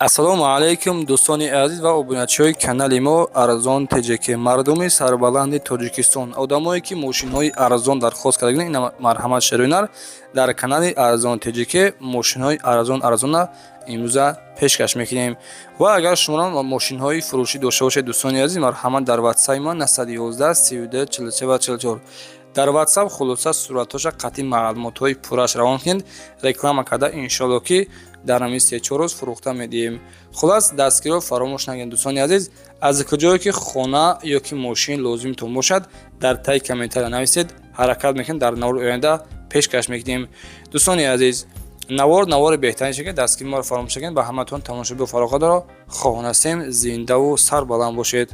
Ассалому алайкум, дӯстони азиз ва обуначиҳои канали мо Арзон ТҶК, мардуми сарбаланди Тоҷикистон, одамое ки мошинҳои арзон дархост кардагин, ина марҳамат, шероинар дар канали Арзон ТҶК мошинҳои арзон арзона имрӯза пешкаш мекунем. Ва агар шумо мошинҳои фурӯшӣ дошта бошед, дӯстони азиз, марҳамат, дар ватсапи мо 911 32 43 ва 44 дар ватсап хулоса суратҳоша қатъи маълумотҳои пурраш равон кунед. Реклама карда, иншоалло, ки дар ҳамин 3-4 рӯз фурӯхта медиҳем. Хулас, дастгириро фаромӯш накунед, дӯстони азиз. Аз куҷое ки хона ё ки мошин лозимтон бошад, дар таи комментария нависед, ҳаракат мекунем, дар навори оянда пешкаш мекунем. Дӯстони азиз, навор навори беҳтарин шакл, дастгири моро фаромӯш накунед. Ба ҳаматон тамошобиё фароғатро хоҳон ҳастем, зиндаву сарбаланд бошед.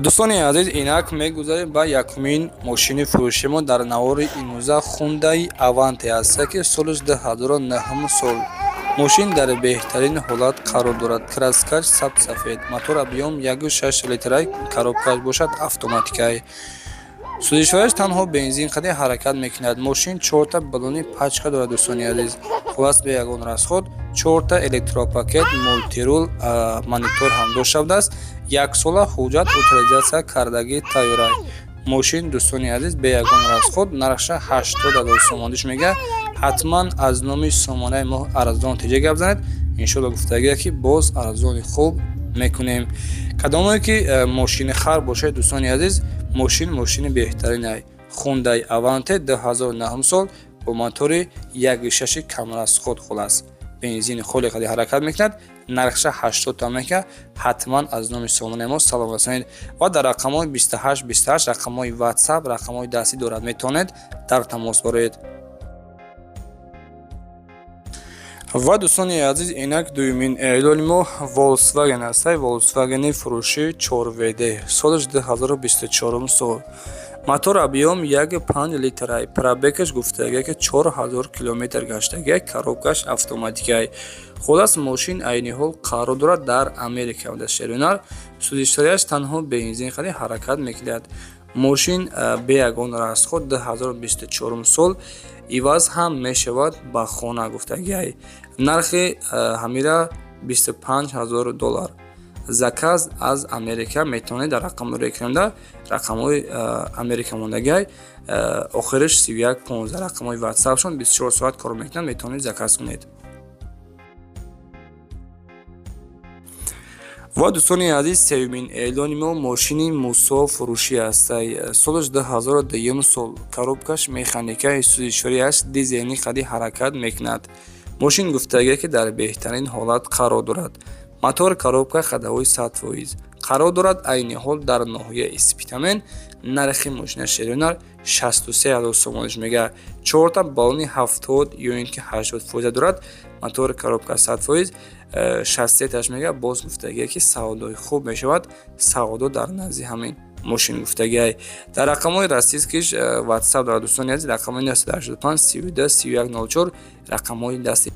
Дӯстони азиз, инак мегузарем ба якумин мошини фурӯшимо дар навори имрӯза. Хундаи Аванте аст, ки соли 2009 сол. Мошин дар беҳтарин ҳолат қарор дорад, краскаш сабсафед, мотор объём 1,6 литрай, коробкаш бошад автоматикай, сӯзишвораш танҳо бензин қади ҳаракат мекунад. Мошин чорта баллони пачка дорад, дӯстони азиз. Хулас, бе ягон расход, чорта электропакет, мультирул, монитор ҳам дошта будааст. Яксола ҳуҷҷат утилизатсия кардагӣ тайёрай мошин. Дӯстони азиз, бе ягон расход нархша 80 000 сомониш мега. Ҳатман аз номи сомонаи мо Арзон ТҶ гап занед, иншоалло, гуфтагия ки боз арзони хуб мекунем. Кадомое ки мошини хар бошед, дӯстони азиз, мошин мошини беҳтаринай. Хундай Аванте 2009 сол бо мотори 1,6 камрасход, хулас, бензини холе қади ҳаракат мекунад. Нархша 80 та мека. Ҳатман аз номи сомонаи мо салом расонед ва дар рақамҳои 28 28 рақамҳои ватсап, рақамҳои дастӣ дорад, метавонед дар тамос бароед. Ва дӯстони азиз, инак дуюмин эълони мо Volkswagen аст. Volkswagen фурӯши 4WD, солаш 2024 сол, мотор объём 1,5 литрай, пробегаш гуфтагия ки 4000 километр гаштагия, коробкаш автоматикай. Хулас, мошин айни ҳол қарор дорад дар Америка. Шерюнар сӯзишвориаш танҳо бензин хади ҳаракат мекунад. Мошин бе ягон расход 2024 сол, иваз ҳам мешавад ба хона гуфтагиай. Нархи ҳамира 25 000 доллар. Заказ аз Америка метавонед дар рақамҳои экранда, рақамҳои Америка мондагиай, охириш 31 15, рақамҳои ватсапшон 24 соат кор мекунанд, метавонед заказ кунед. Ва дӯстони азиз, сеюмин эълони мо мошини Мусо фурӯшӣ аст, солаш 2002 сол, коробкаш механикаи, сӯзишвориаш дизелни қади ҳаракат мекунад. Мошин гуфтагия ки дар беҳтарин ҳолат қарор дорад, мотор, коробка ходовой 100%. Қарор дорад айни ҳол дар ноҳияи Спитамен. Нархи мошина, шерюнар, 63 000 сомониш мега. Чорта баллони 70 ё ин ки 80 фоиза дорад, мотор, коробка 100%, 63 таш мега. Боз гуфтагие ки савдои хуб мешавад, савдо дар назди ҳамин мошин гуфтагиай. Дар рақамҳои российскиш ватсап дорад, дӯстони азиз, рақамҳои 985 32 31 04, рақамҳои дасти.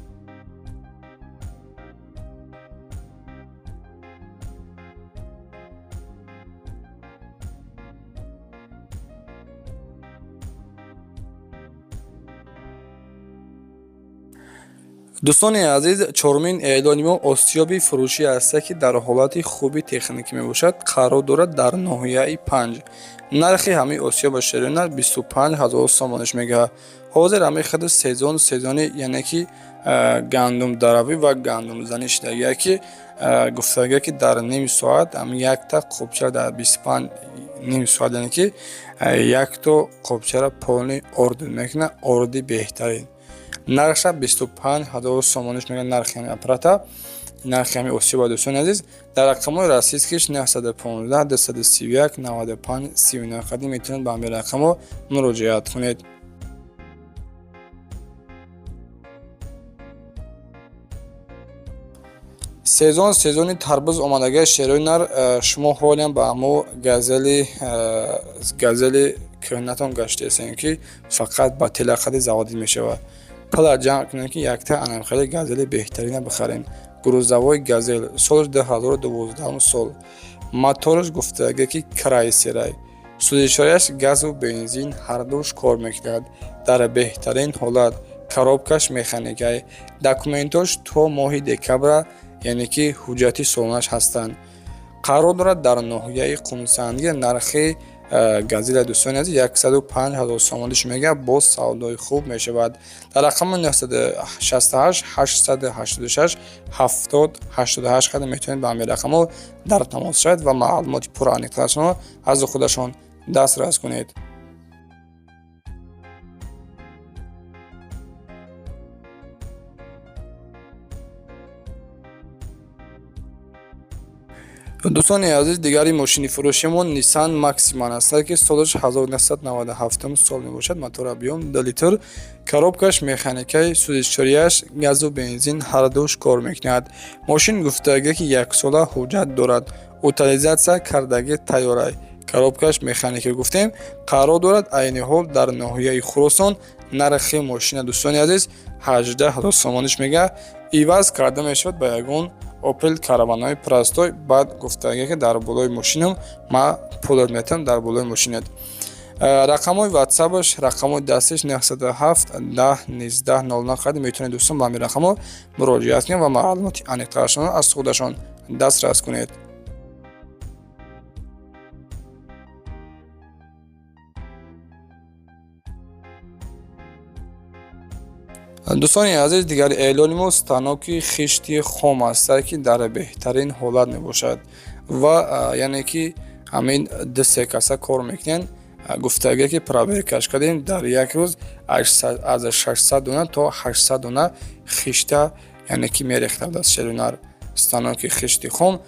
Дӯстони азиз, чорумин эълони мо осиёби фурӯшӣ аст, ки дар ҳолати хуби техникӣ мебошад, қарор дорад дар ноҳияи Панҷ. Нархи ҳамаи осиёба, шерюнар, 25 000 сомониш мега. Ҳозир ҳамаи худи сезон, сезони яъне ки гандумдаравӣ ва гандумзанӣ шудагия, ки гуфтагия ки дар ним соат ҳами якта қопча, дар 25 ним соат, яъне ки якто қопчаро полный орд мекунад, орди беҳтарин. Нархша 25 000 сомониш мега, нархи ҳами аппарата, нархи ҳами осиёба. Дӯстони азиз, дар рақамҳои российскиш 915 231 95 39 қадим метавонед ба ҳамин рақамҳо муроҷиат кунед. Сезон сезони тарбуз омадагия, шерои нар. Шумо ҳолиам ба ҳамо газели газели кӯҳнатон гаштаестем, ки фақат ба телақади заводӣ мешавад. Пула ҷамъ кунем, ки якта анамхели газели беҳтарина бихарем. Грузовой Газел, соли 2012 сол, мотораш гуфтага ки Крайслерай. Сӯзишвориаш газу бензин ҳардуш кор мекунад. Дар беҳтарин ҳолат, коробкаш механикай. Документош то моҳи декабра, яъне ки ҳуҷҷати солонааш ҳастанд. Қарор дорад дар ноҳияи Қумсангир. Нархи газела, дӯстони азиз, 105 ҳазор сомониш мега, боз савдои хуб мешавад. Дар рақами 968 886 70 88 қадам метавонед ба ҳамин рақамҳо дар тамос шавед ва маълумоти пурра аниқтарашонро аз худашон дастрас кунед. Дӯстони азиз, дигари мошини фурӯшимон Nissan Maxima аст, ки солаш 1997 сол мебошад. Мотор объём 2 литр, коробкаш механикаи, сӯзишвориаш газу бензин ҳардуш кор мекунад. Мошин гуфтагӣ, ки яксола ҳуҷҷат дорад, утилизатсия кардагӣ тайёрай. Коробкаш механика гуфтем. Қарор дорад айни ҳол дар ноҳияи Хуросон. Нархи мошина, дӯстони азиз, 18 ҳазор сомониш мега, иваз карда мешавад ба ягон Опел Караванои простой. Баъд гуфтагӣ, ки дар болои мошинам ма пулат метавам, дар болои мошинат. Рақамҳои ватсапаш, рақамҳои дастиш 907 10 19 00 қадим. Метавонед, дӯстон, ба ҳамин рақамҳо муроҷиат кунед ва маълумоти аниқтарашонро аз худашон дастрас кунед. Дӯстони азиз, дигари эълони мо станоки хишти хом аст, ки дар беҳтарин ҳолат мебошад ва яъне ки ҳамин ду се каса кор мекунанд. Гуфтагӣ, ки проверкаш кардем, дар як рӯз аз 600 дона то 800 дона хишта, яъне ки мерехтад аз шерунар. Станоки хишти хом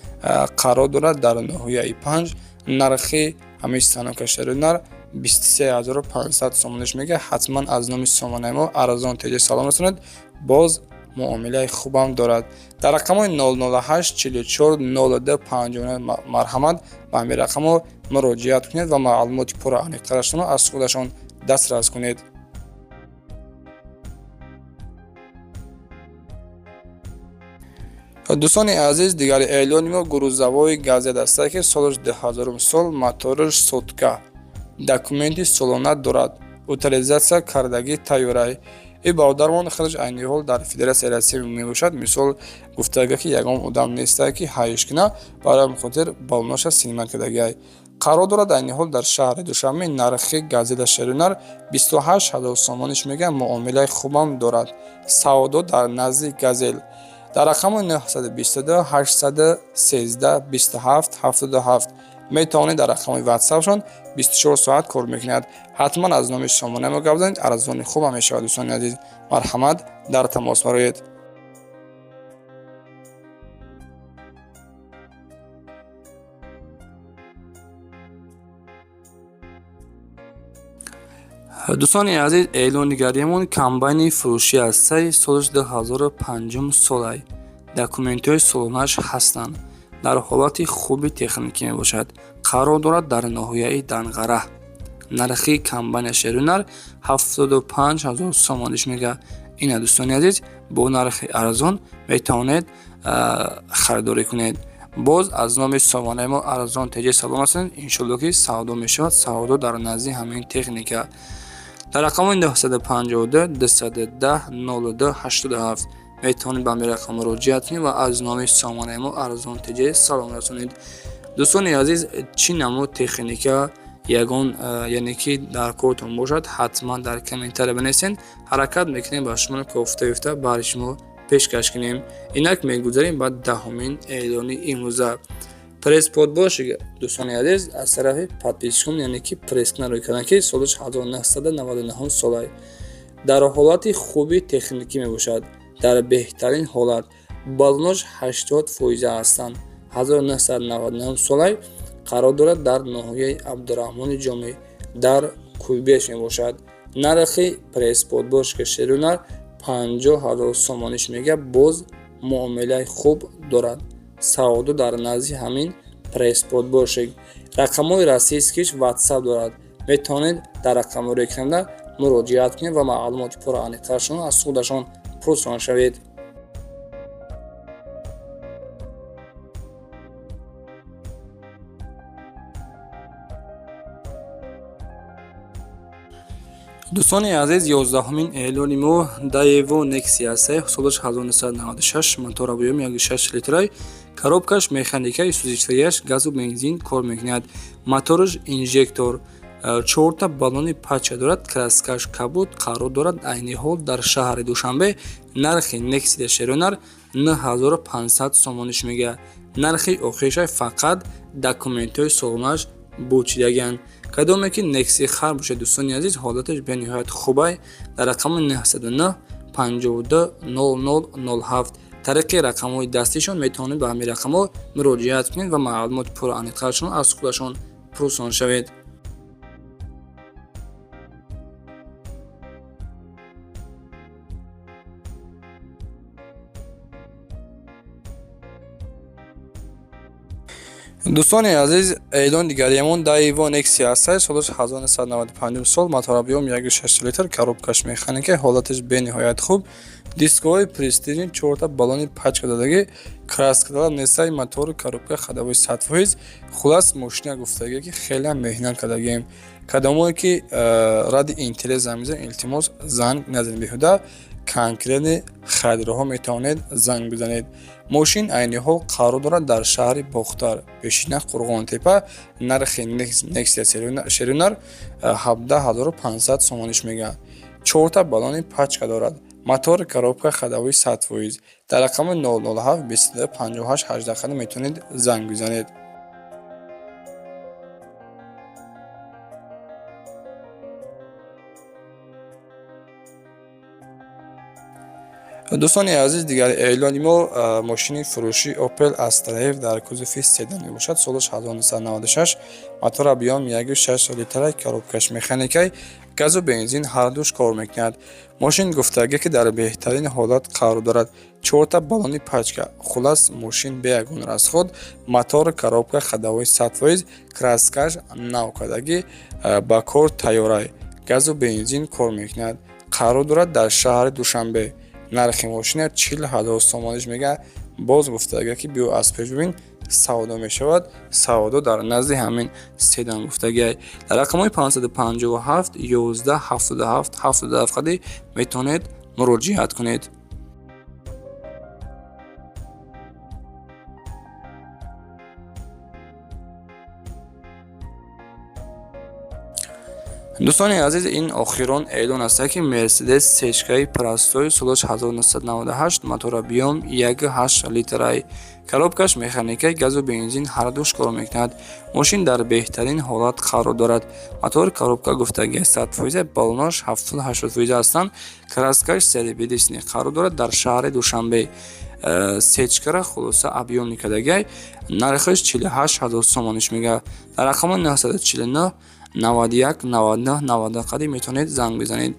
қарор дорад дар ноҳияи Панҷ. Нархи ҳамин станока шерунар 23 500 сомониш мега. Ҳатман аз номи сомонаи мо Арзон Теҷи салом расонед. Боз муомилаи хубам дорад. Дар рақамҳои 008 44 02 59 марҳамат, ба ҳамин рақамҳо муроҷиат кунед ва маълумоти пурра аниқтарашонро аз худашон дастрас кунед. Дӯстони азиз, дигари эълони мо грузовой Газель аст, ки солаш 2000 сол, мотораш сотка, документи солона дорад, утилизатсия кардагӣ тайёрай. И бародармон худаш айни ҳол дар Федератсияи Россия мебошад. Мисол, гуфтага, ки ягон одам нестае, ки ҳайш куна, барои ҳамин хотир балонаша снимать кардагиай. Қарор дорад айни ҳол дар шаҳри Душанбе. Нархи Газела шерунар 28 ҳазор сомониш мега, муомилаи хубам дорад. Савдо дар назди Газел дар рақами 922 813 27 77 метавонед. Дар рақами ватсапшон 24 соат кор мекунад. Ҳатман аз номи сомона мо гап занед, арзони хубам мешавад. Дӯстони азиз, марҳамат, дар тамос бароед. Дӯстони азиз, эълонигариамон комбайни фурӯшӣ аст. Сари солаш 2005 солай, документҳои солонааш ҳастанд, дар ҳолати хуби техникӣ мебошад. Қарор дорад дар ноҳияи Данғара. Нархи комбайни шерунар 75 ҳазор сомониш мега. Ина, дӯстони азиз, бо нархи арзон метавонед харидорӣ кунед. Боз аз номи сомонаи мо Арзон Теҷи салом ҳастанд. Иншолло, ки савдо мешавад. Савдо дар назди ҳамин техника дар рақамҳои 952 210 02 87 метавонед ба ҳамин рақам муроҷиат кунед ва аз номи сомонаи мо Арзон Теҷи салом расонед. Дӯстони азиз, чӣ намуд техника ягон, яъне ки дар кортон бошад, ҳатман дар комментария бинависед. Ҳаракат мекунем, ба шумо кофта ёфта баҳри шумо пешкаш кунем. Инак мегузарем ба 10-умин эълони имрӯза. Пресс-подборщик, дӯстони азиз, аз тарафи подписчикон, яъне ки пресс рӯй карданд, ки солаш 1999 солай, дар ҳолати хуби техникӣ мебошад, дар беҳтарин ҳолат, баллонош 80 фоиза ҳастанд. 1999 солай, қарор дорад дар ноҳияи Абдураҳмони Ҷомӣ, дар Куйбеш мебошад. Нархи пресс-подборщики шерунар 50 ҳазор сомониш мега, боз муомилаи хуб дорад. Савдо дар назди ҳамин пресс-подборщик. Рақамҳои российскиш ватсап дорад. Метавонед дар рақамҳои рекламда муроҷиат кунед ва маълумоти пурра аниқтарашонро аз худашон пурсон шавед. Дӯстони азиз, 11-умин эълони мо Daewoo Nexia аст. Солаш 1996, мотор объём 1,6 литрай, коробкаш механикаи, сӯзишворияш газу бензин кор мекунад, мотораш инжектор, чорта баллони пачка дорад, краскаш кабуд, қарор дорад айни ҳол дар шаҳри Душанбе. Нархи Nexia шерунар 9500 сомониш мегӯяд. Нархи охиршай, фақат документҳои солонаш бучидагианд. Кадоме ки Nexia хар бошад, дӯстони азиз, ҳолаташ бениҳоят хубай. Дар рақами 909 52 00 07 тариқи рақамҳои дастишон метавонед ба ҳамин рақамҳо муроҷиат кунед ва маълумоти пурра аниқтарашон аз худашон пурсон шавед. Дӯстони азиз, эълон дигариамон Daewoo Nexia аст. Солаш 1995 сол, мотор объём 1,6 литр, коробкаш механика, ҳолаташ бениҳоят хуб, дисковой престижный, чорта баллони пачка додагӣ, краска дала нестай, мотору коробка ходовой 100%. Хулас, мошина гуфтагӣ, ки хеле меҳнат кардагием. Кадомое ки ради интерес занг мезанед, илтимос, занг назанед беҳуда. Конкретный харидорҳо метавонед занг бизанед. Мошин айни ҳол қарор дорад дар шаҳри Бохтар, пешина Қурғонтепа. Нархи Nexia шерунар 17 500 сомониш мегӯяд. Чорта баллони пачка дорад, мотор, коробка ходовой 100%. Дар рақами 007 22 58 18 метавонед занг бизанед. Дӯстони азиз, дигар эълони мо мошини фурӯшии Opel Astra F дар кузови седан мебошад. Солаш 1996, мотор объём 1,6 литра, коробкаш механикай, газу бензин ҳардуш кор мекунад. Мошин гуфтагӣ, ки дар беҳтарин ҳолат қарор дорад, чорта баллони пачка. Хулас, мошин бе ягон расход, мотор, коробка ходовой 100%, краскаш нав кардагӣ, ба кор тайёрай, газу бензин кор мекунад, қарор дорад дар шаҳри Душанбе. Нархи мошина 40 000 сомониш мегӯяд. Боз гуфтага, ки биё аз пеш бибин, савдо мешавад, савдо дар назди ҳамин седан гуфтагиай. Дар рақамҳои 557 11 77 77 қади метавонед муроҷиат кунед. Дӯстони азиз, ин охирон эълон аст, ки Мерседес сечкаи простой, солаш 1998, мотор объём 1,8 литрай, коробкаш механикаи, газу бензин ҳардуш кор мекунад. Мошин дар беҳтарин ҳолат қарор дорад, мотор, коробка гуфтагӣ 100%, баллонаш 70-80% ҳастанд, краскаш серебряный, қарор дорад дар шаҳри Душанбе. Сечкара хулоса объёмный кардагиай. Нархаш 48 000 сомониш мегӯяд. Дар рақами 949 91 99 90 қади метавонед занг бизанед.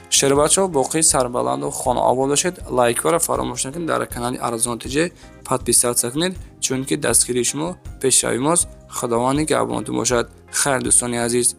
Шербачаҳо, боқӣ сарбаланду хонаобод бошед. Лайкҳоро фаромӯш накунед, дар канали Арзон ТЖ подписаться кунед, чунки дастгирии шумо пешрави мост. Худованд нигаҳбонтон бошад. Хайр, дӯстони азиз.